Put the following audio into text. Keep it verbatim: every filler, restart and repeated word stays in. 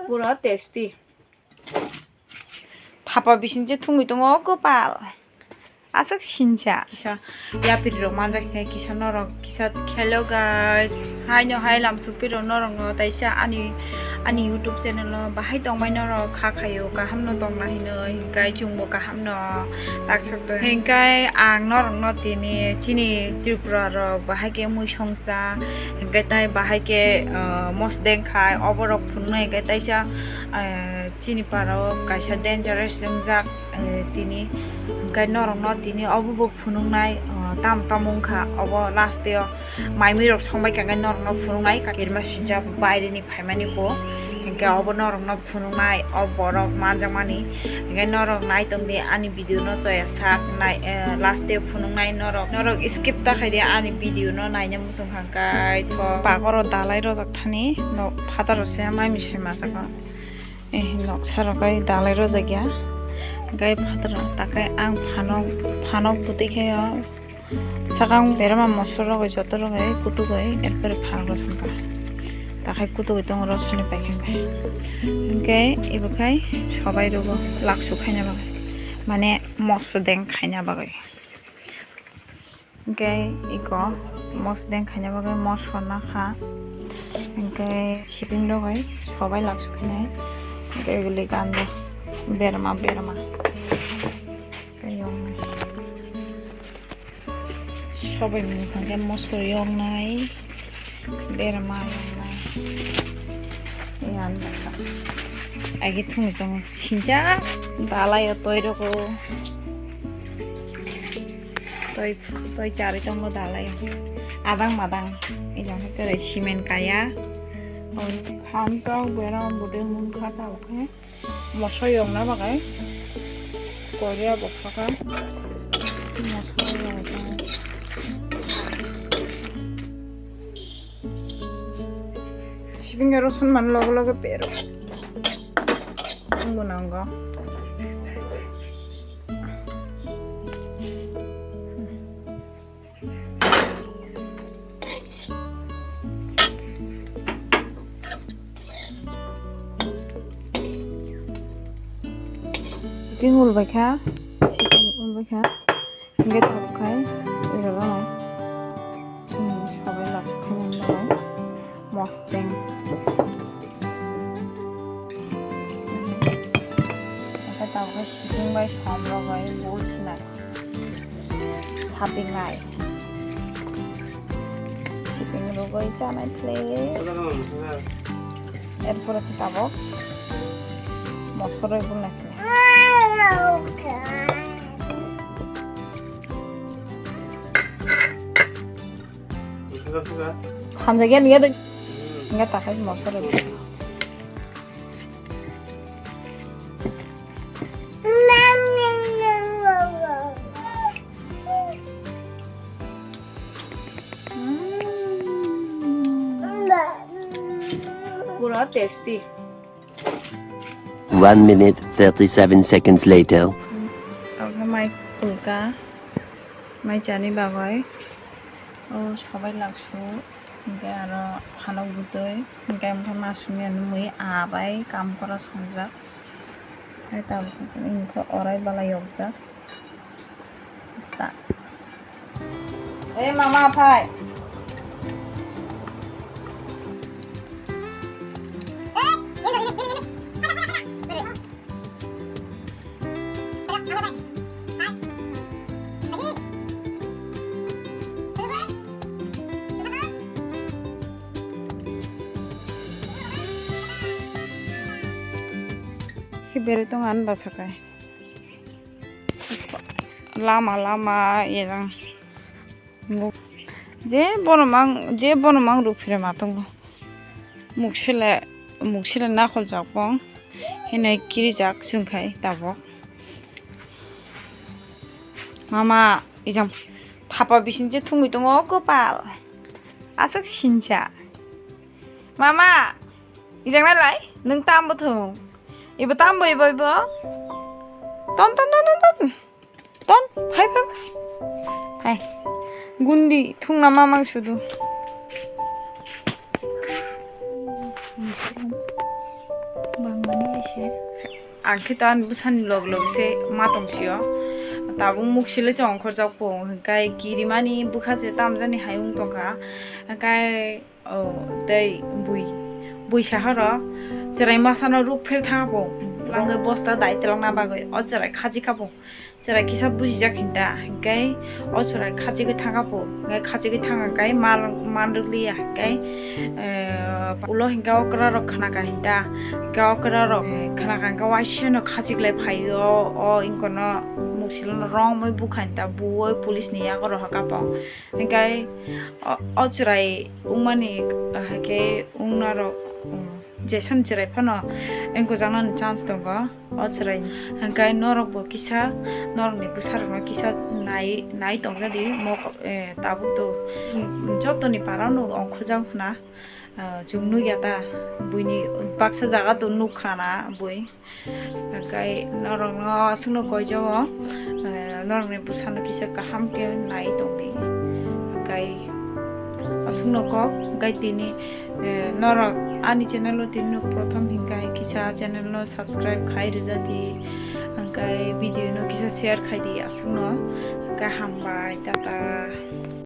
Pura tasty. Thapa bising je thungwi tongo o kopal. Aswk sinsa. Kisa yapri rok manjak khe kisa norok kisa. Hello guys, haino hai lamsukphi rok norok no taisa ani ani YouTube channel o bahai tongbai norok kha khaio kaham no tongna hinwi, hinkai chwngbo kaham no tak sok to hinkai ang norok no tini chini Tripura rok bahai khe mui songsa hinkai tai bahai khe, ah, mosdeng khai oborok phunuknai hinkai taisa, ah, chini para o kaisa dangerous wngjak, eh, tini hinkai norok no tini obo bo phunuknai, ah, tam tam wngkha obo last day o. Mai mui rok songbai kha khe norok no phunuknai, kakirma sincha baire ni phaimani bo. Hinkhe obo norok no phunuknai, o borok manjakmani. Hinkhe norok nai tong di ani video no choya sak nai, eh, last day phunuknai norok. Norok skip ta khai di ani video no naina muchung kha kai tho. Bagoro dalai rojak thani no phataro se mai misoi majago. Eh, noksa rok kai dalai rojak ya. Gai phataro takai ang phanok, phanok bwtwi khe o. Sakang berama mosoro rok joto rok hai kutuk hai, erpore phan rok songkha. Takhai kutuk hai tongo rosoni paikhe bai. Hinkhe ibo khai sobai rwgo laksu khaina bagwi. Mane mosdeng khaina bagwi. Hinkhe iko mosdeng khaina bagwi moso nakha. Hinkhe siping rok hai sobai laksu khainai. Hinkhe ibili ganda berma berma. Hinkhe yong nai. Sobai mung hwnkhe moso yoknai, berma yoknai. Yan bwsa. Agi thungwi tongo. Sincha dalai o toi rwgo. Toi, toi charwi tongo dalai o. Adang madang. Ejang hai kwrwi cement kaya. Phan tok berama bwdwi mung kha tabuk khe. Moso yongna bagwi koria bo khaka. Moso yongna. Sibinga rosun man logo logo pero. Ang bo nango. Chicken ulbai kha, chicken ulbai kha, hingke tok khai, ui rwgano, hmm, sabai lachuk khai nang bagwi, mosdeng. Hingke tabuk khe chicken bai som rok bai bul khinai. Sapingnai. Siping rwgwi chanai phle. Erpore khe tabuk mosoroi bunai phle. Hamjakya nungya de. Wngkha takhai mosoroi. Pura tasty. One minute, thirty-seven seconds later. Obo mai kulka, mai chani bagwi. O sabai laksu, hingke aro phanok bwtwi, hingke wngkha masumya nungwi aa bai kam kora songjak. Hai tabuk wngkha orai bala yokjak. Sta. Ei mama phai. Khe berwi tongo ani bwswk kai. Lama lama erang. Je bono mang, je bono mang ruk phire ma tongo. Muksele, muksele nakhol jak bong. Hinai kirijak chwng khai tabuk. Mama, ijang thapa bising je thungwi tongo, o kopal. Aswk sinsa. Mama, ijang nai lai, nwng tambo thung. Ibo tambo, ibo, ibo. Ton, ton, ton, ton, ton. Ton, phai, phai, phai. Phai. Gundi, thungna mamang sudu. Ang khe to ani bwsani log log se ma tong sio. Tabuk muk sile se ongkhorjak po, hwnkhe kirimani bwkha se tamjani hai wng tongkha. Hwnkhe, o, tei bui, bui sahoro chwrai masano ruk pher thanga po, langwi bosta dai twlangna bagwi o chwrai khaji kha po. Chwrai kisa bujijak hinda, hwnkhe o chwrai khachigwi thangkha po, hwnkhe khachigwi thangkha khe mal-, man rwkliya, hwnkhe, eh, ulo hwnkhe okra rok khnakha hinda, hwnkhe okra rok, eh, khnakha hwnkhe waisano khachiklai phaio, o wngkano muksulono romwi bukha hinda, buwi police ni yago rohorkha po. Hwnkhe o, o chwrai wngmani, ah, hwnkhe wngna rok, um, Jason chwrai phano wngkukjaknani chance tongo o chwraini. Hwnkhe norokbo kisa norokni bwsarokno kisa nai, nai tongjadi mok-, eh, tabuk to, um, jotoni parano ongkhorjak hwna, ah, chwng nukya ta buini baksa jaga to nukkhana bui. Hwnkhe norokno aswkno koijao, eh, norokni bwsano kisa kaham khe nai tongdi. Hwnkhe aswkno kok, hwnkhe tini, eh, norok ani channel o tini no prothom hwnkhe kisa channel no subscribe khai rwjadi, hwnkhe video no kisa share khaidi aswkno, hwnkhe hambai, tata.